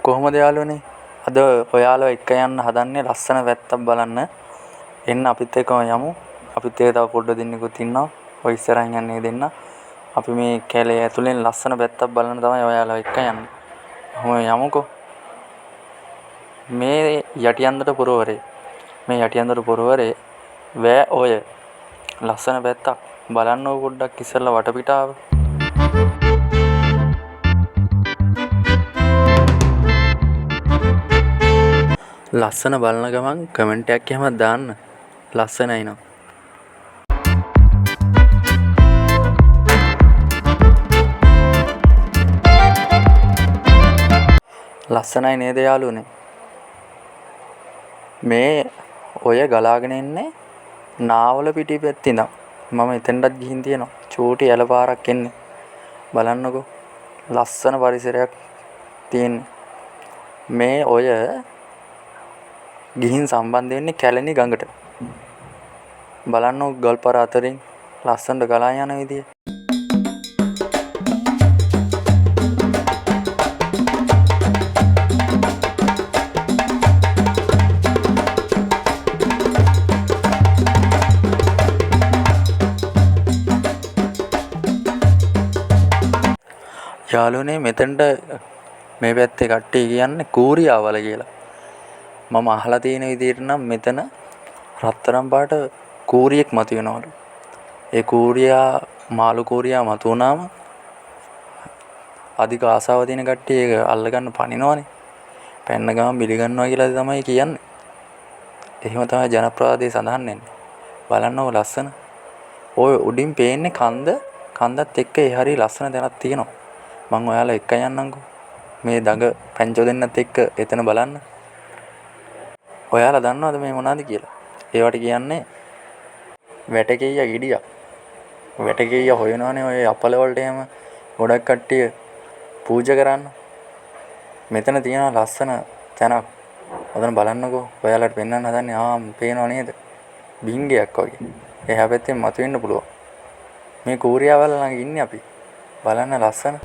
කොහොමද යාළුවනේ? අද ඔයාලව එක්ක යන්න හදන්නේ ලස්සන පැත්තක් බලන්න. එන්න අපිත් එක්කම යමු. අපිත් එක්ක තව පොඩ්ඩ දෙන්නෙකුත් ඉන්නවා. ඔය ඉස්සරහින් යන්නේ දෙන්න. අපි මේ කැලේ ඇතුලෙන් ලස්සන පැත්තක් බලන්න තමයි ඔයාලව එක්ක යන්නේ. ඔහොම යමුකෝ. මේ යටියන්දොට පුරවරේ. මේ යටියන්දොට පුරවරේ වෑ ඔය ලස්සන පැත්තක් බලන්න ඕ පොඩ්ඩක් ඉස්සෙල්ලා වටපිටාව. ලස්සන බලන ගමන් කමෙන්ට් එකක් එහෙමත් දාන්න. ලස්සනයි නම්. ලස්සනයි නේද යාළුවනේ? මේ ඔය ගලාගෙන එන්නේ නාවල පිටි පැත්තේ ඉඳන්. මම එතෙන්ටත් ගිහින් තියෙනවා. චූටි ඇල පාරක් එන්නේ. බලන්නකෝ. ලස්සන පරිසරයක් තියෙන්නේ. මේ ඔය ගිහින් සම්බන්ධ වෙන්නේ කැලණි ගඟට. බලන්නකෝ ගල්පර අතරින් ලස්සනට ගලා යන විදිය. යාළුවනේ මෙතනට මේ පැත්තේ කට්ටිය කියන්නේ කූරියාවල කියලා. මම අහලා තියෙන විදිහට නම් මෙතන රත්තරන් පාට කූරියෙක් මතුවෙනවලු. ඒ කූරියා මාළු කූරියා මතු වුණාම අධික ආසාව තියෙන කට්ටිය ඒක අල්ලගන්න පනිනවනේ. පැන්න ගමන් බිලි ගන්නවා කියලා තමයි කියන්නේ. එහෙම තමයි ජනප්‍රවාදයේ සඳහන් වෙන්නේ. බලන්නකෝ ලස්සන. ඔය උඩින් පේන්නේ කන්ද. කන්දත් එක්ක ඒ හරිය ලස්සන තැනක් තියෙනවා. මං ඔයාලා එක්ක යන්නම්කෝ. මේ දඟ පැංචෝ දෙන්නත් එක්ක එතන බලන්න. ඔයාලා දන්නවද මේ මොනවද කියලා? ඒවට කියන්නේ වැටකෙයිය ගෙඩියක්. වැටකෙයිය හොයනවනේ ඔය අපල වලට එහෙම ගොඩක් කට්ටිය පූජා කරන්න. මෙතන තියෙනවා ලස්සන තැනක්. ඔතන බලන්නකෝ. ඔයාලට පෙන්වන්න හදන්නේ ආ පේනව නේද? බිංගයක් වගේ. එහා පැත්තෙන් මතුවෙන්න පුළුවන්. මේ කූරියාවල ළඟ ඉන්නේ අපි. බලන්න ලස්සන.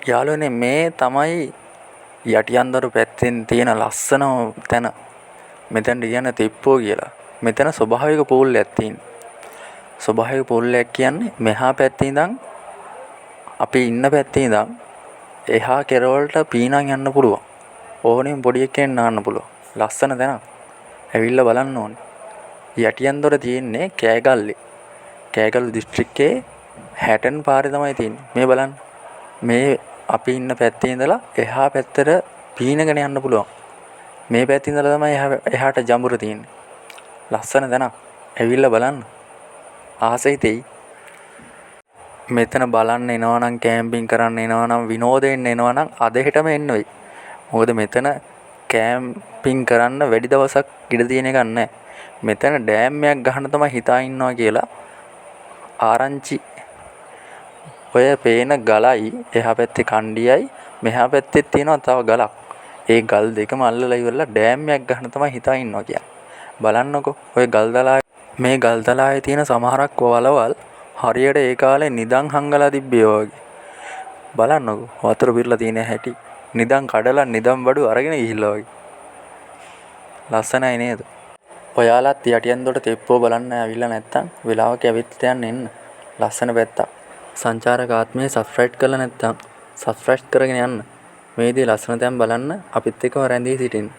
යාළුවනේ මේ තමයි යටියන්දොර පැත්තෙන් තියෙන ලස්සනම තැන. මෙතනට කියන්නේ තිප්පෝ කියලා. මෙතන ස්වභාවික පූල් එකක් තියෙනවා. ස්වභාවික පූල් එකක් කියන්නේ මෙහා පැත්තේ ඉඳන් අපි ඉන්න පැත්තේ ඉඳන් එහා කෙරවලට පීනන් යන්න පුළුවන්. ඕනෙම පොඩි එක්කෙනෙක් නාන්න පුළුවන්. ලස්සන තැනක්. ඇවිල්ලා බලන්න ඕනේ. යටියන්දොර තියෙන්නේ කෑගල්ලේ. කෑගල්ල දිස්ත්‍රික්කයේ හැටන් පාරේ තමයි තියෙන්නේ. මේ බලන්න. මේ අපි ඉන්න පැත්තේ ඉඳලා එහා පැත්තට පීනගෙන යන්න පුළුවන්. මේ පැත්තේ ඉඳලා තමයි එහාට ජඹුර තියෙන්නේ. ලස්සන තැනක්. ඇවිල්ලා බලන්න. ආස හිතෙයි. මෙතන බලන්න එනවා නම් කැම්පින් කරන්න එනවා නම් විනෝදයෙන් එනවා නම් අද හෙටම එන්න වෙයි. මොකද මෙතන කැම්පින් කරන්න වැඩි දවසක් ඉඩ තියෙන එකක් නෑ. මෙතන ඩෑම් එකක් ගහන්න තමයි හිතා ඉන්නවා කියලා ආරංචි. ඔය පේන ගලයි එහා පැත්තේ කණ්ඩියයි මෙහා පැත්තෙත් තියෙනවා තව ගලක්. ඒ ගල් දෙකම අල්ලලා ඉවරලා ඩෑම් එකක් ගහන්න තමයි හිතා ඉන්නවා කියන්නේ. බලන්නකෝ ඔය ගල්තලාවේ මේ ගල්තලාවේ තියෙන සමහරක් වලවල් හරියට ඒ කාලේ නිදන් හංගලා තිබ්බේ වගේ. බලන්නකෝ වතුර පිරලා තියෙන හැටි. නිදන් කඩලා නිදන් බඩු අරගෙන ගිහිල්ලා වගේ. ලස්සනයි නේද? ඔයාලත් යටියන්දොට තෙප්පෝ බලන්න ඇවිල්ලා නැත්තම් වෙලාවක ඇවිත් යන්න එන්න. ලස්සන පැත්තක්. සංචාරක ආත්මය සබ්ස්ක්‍රයිබ් කරලා නැත්තම් සබ්ස්ක්‍රයිබ් කරගෙන යන්න. මේ විදිහේ ලස්සන තැන් බලන්න අපිත් එක්කම රැඳී සිටින්න.